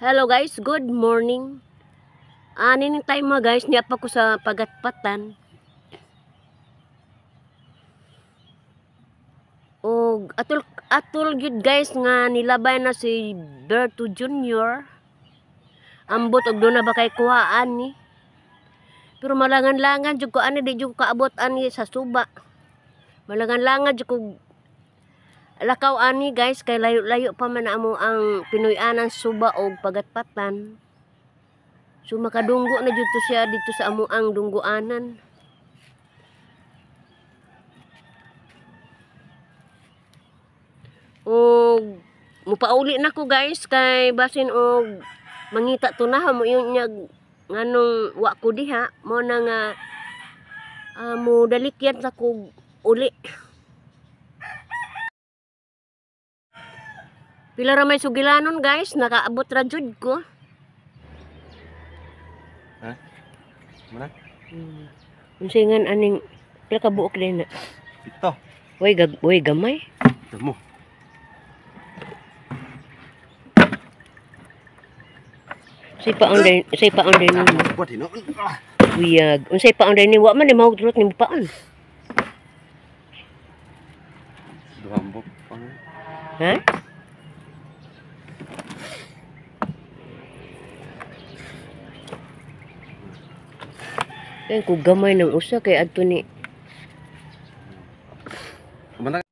Hello guys, good morning. Ani ning time mga guys, niya pa ko sa pagatpatan. Og atol atol gyud guys nga nilabay na si Berto Jr. Ambot og doon na ba kay kuhaan ni. Pero malangan-langan jud ko ani, di jud ko kaabot ani sa suba. Malangan-langan jud ko lakaw ani guys kay layo-layo pa man amo ang Pinoy-anan suba og pagatpatan. So makadunggo na jud to siya dito sa amo ang dunggoanan. Og mupauli na ko guys kay basin og mangita to na mo yung niya nganong wa ko diha mo na nga mo dalikyan sa kog uli. Pila ra may sugilanon guys, nakaabot ra jud ko. Ha? Muna? Unsa ngan aning pila ka buok din na? 7. Way way gamay. Damo. Say paon din, say paon din nimo. Buat hinuon. Wiyag. Unsay paon din ni wa man ni mahugdrot nimo paon. Duhambok pa. Ha? Kay ko gamay ng usa kay adto ni. Kumanta.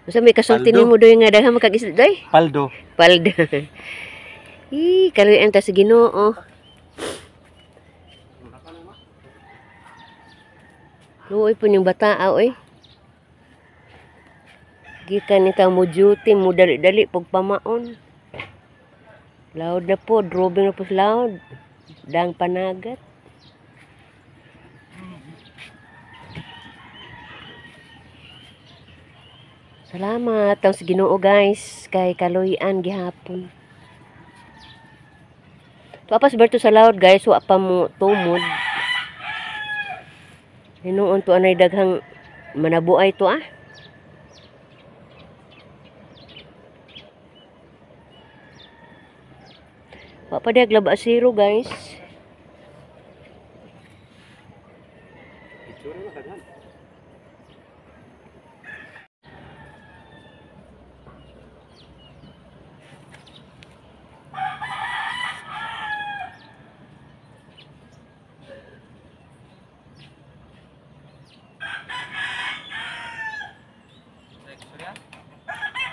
Unsa may kasulti nimo doy nga daghan makag-isda doy? Paldo. Paldo. Ih, kaluyan ta sa Ginoo. Luoy po niyong bata, oy. Gikan ni ta mo duty, mo dali-dali pagpamaon. Loud na po, drawing na po sa loud. Dang panagat. Salamat ang sa Ginoo guys kay kaluyan gihapon. Papas Berto sa loud guys, wa pa mo tumod. Hinuon to anay daghang manabuay to ah. Wa pa diag laba zero guys.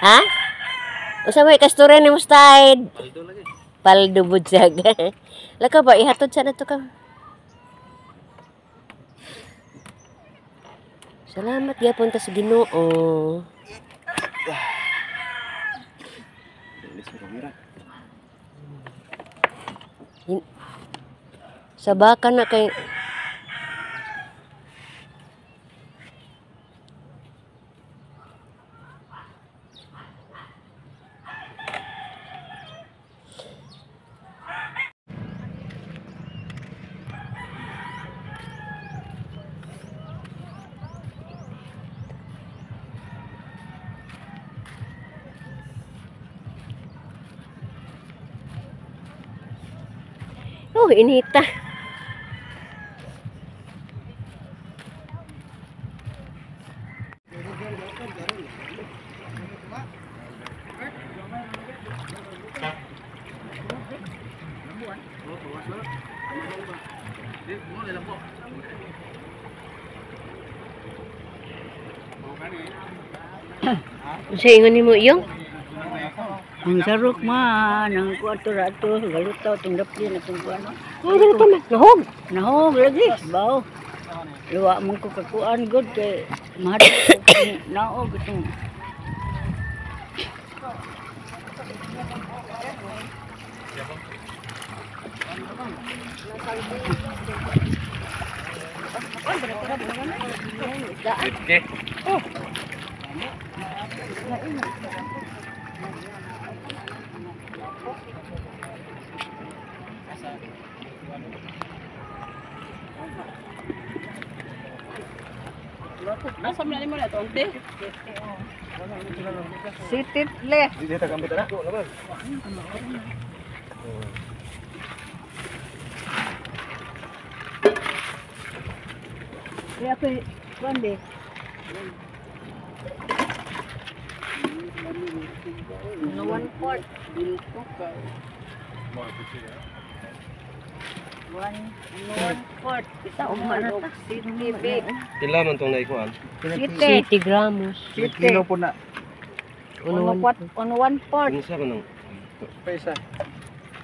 Ha? Usa may kasturya ni Mustahid? Paldo lagi. Paldo budyag. Laka ba ihatod sa nato ka? Salamat gyapon ta sa Ginoo. Sa baka na kay Oh, inita. Unsa ingon nimo iyong? Ang sarok man, ang kuwato rato, galutaw, tinggapli na itong kuwan. Oh, galutaw man, nahog. Nahog lagi, baw. Luwa man ko kakuan, good, kay mahadlok ko naog itong. Okay. Oh. Nasa mo na ito, ante? Sitit le. Di ta kambit na. Kaya ako, kuan be. No one fourth. One, no one fourth. Isa og city big. Pila man tong naikuan? City. 7 gramos. City. po na. Ono kwat, ono one fourth. Unsa man ang Paisa.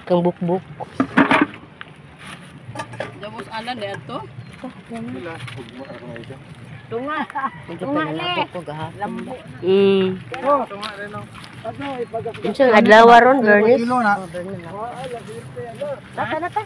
Kang bukbuk. Dabos anan na to. Pila. Ugma ra ko ito. Tunga. Medyo Tunga le. pinalabok ko gahapon. Lambo. Oh, tunga rin no. Unsang adlaw ron, Bernice? Kilo na. Tata na ta.